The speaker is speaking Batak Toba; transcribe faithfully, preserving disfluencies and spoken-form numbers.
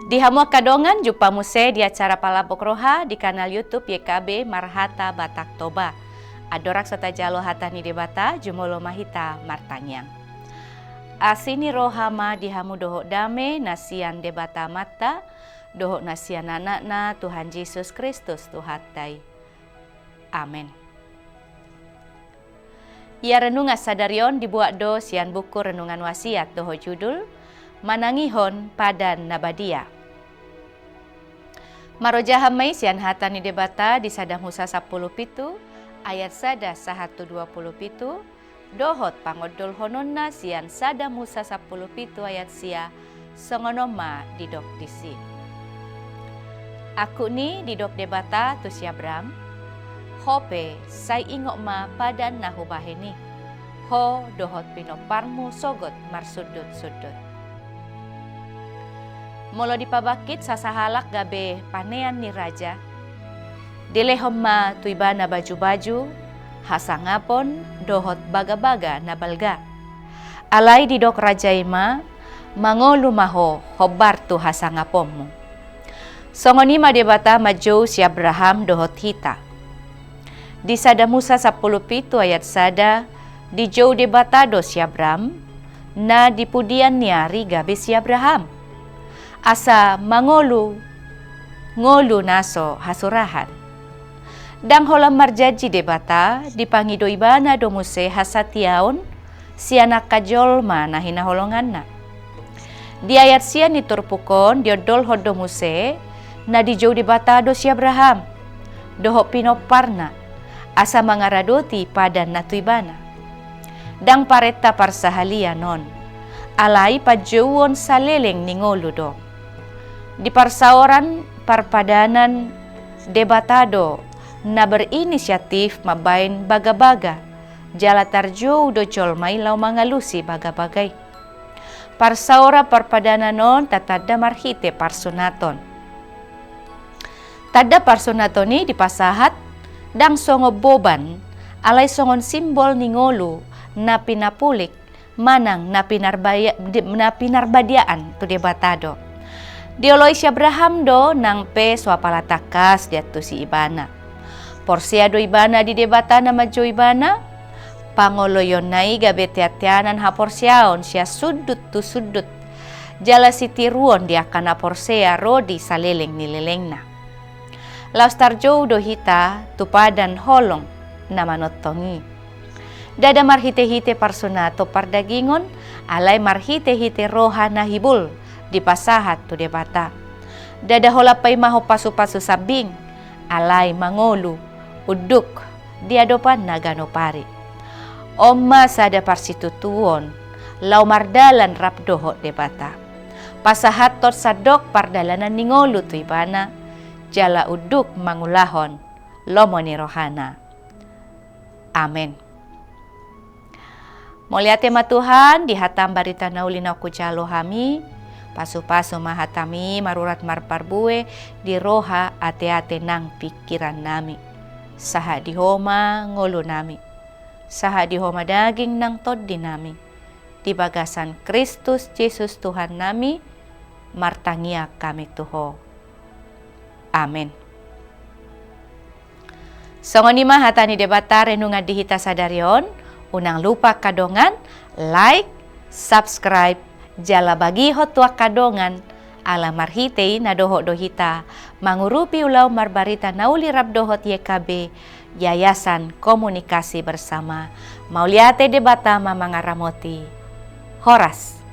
Di hamu angka dongan, jumpa muse di acara Palambok Roha di kanal YouTube Y K B Marhata Batak Toba. Andorang so tajalo hata ni Debata, jumolo ma hita martangiang. Asi ni roha ma di hamu dohot dame na sian Debata Amanta, dohot na sian Anakna Tuhan Jesus Kristus Tuhanta i. Amen. Ia renungan sadari on dibuat do sian buku Renungan Wasiat dohot judul Manangihon Padan na Badia. Marojahan ma i sian hata ni Debata di Sada Musa sampulu pitu ayat sada sahat tu dua pulu pitu, dohot pangondolhononna sian Sada Musa sampulu pitu ayat sia, songon on ma didok disi. Angkup ni didok Debata tu si Abram, ho pe sai ingot ma padan na hubahen i, ho dohot pinomparmu sogot marsundut-sundut. Molo dipabangkit sasahalak gabe panean ni raja, dilehon ma tu ibana baju-baju, hasangapon, dohot bagabaga na balga. Alai didok raja i ma, mangolu ma ho hombar tu hasangaponmu. Songon i ma Debata manjou si Abraham dohot hita. Di Sada Musa sampulu pitu ayat sada, dijou Debata do si Abram, na di pudian ni ari gabe si Abraham. Asa mangolu, ngolu na so hasurahan. Ndang holan marjanji Debata, dipangido ibana do muse hasatiaon, sian angka jolma na hinaholonganna. Di ayat sia ni turpuk on diondolhon do muse, na dijou Debata do si Abraham, dohot pinomparna, asa mangaradoti padan na tu ibana. Ndang parenta parsahalian on, alai panjouon saleleng ni ngolu do. Di parsaoran parpadanan Debata do na berinisiatif mambaen bagabaga, jala tarjou do jolma i laho mangalusi bagabaga i. Parsaoran parpadanan on tatanda marhite parsunaton. Tanda parsunaton i dipasahat ndang songon boban, alai songon simbol ni ngolu na pinapulik manang na pinarbadia-, di-, na pinarbadiaan tu Debata do. Dioloi si Abraham do nang pe so apala tangkas diantusi ibana. Porsea do ibana di Debata na manjou ibana, pangoloionna i gabe teanteanan haporseaon sian sundut tu sundut, jala sitiruon di angka na porsea ro di saleleng ni lelengna. Laos tarjou do hita tu padan holong na manongtong i. Ndada marhitehite parsunaton pardagingon, alai marhitehite roha na hibul dipasahat tu Debata. Ndada holan paimahon pasupasu sambing, alai mangolu, unduk, di adopanna ganup ari. On ma sada parsitutuon, laho mardalan rap dohot Debata. Pasahathon sandok pardalanan ni ngolu tu ibana, jala unduk mangulahon lomo ni rohana. Amen. Mauliate ma Tuhan, di hata barita na uli na hujalo hami, pasupasu ma hatami marurat marparbue di roha, ateate nang pingkirannami. Sahat di Ho ma ngolunami. Sahat di Ho ma daging nang tondinami. Di bagasan Kristus Jesus Tuhannami, martangiang hami tu Ho. Amen. Songon i ma hata ni Debata renungan di hita sadari on, unang lupa angka dongan, like, subscribe, jala bagihon tu angka dongan, ala marhite i na dohot do hita mangurupi ulaon marbarita na uli rap dohot Y K B, Yayasan Komunikasi Bersama. Mauliate, Debata ma mangaramoti. Horas.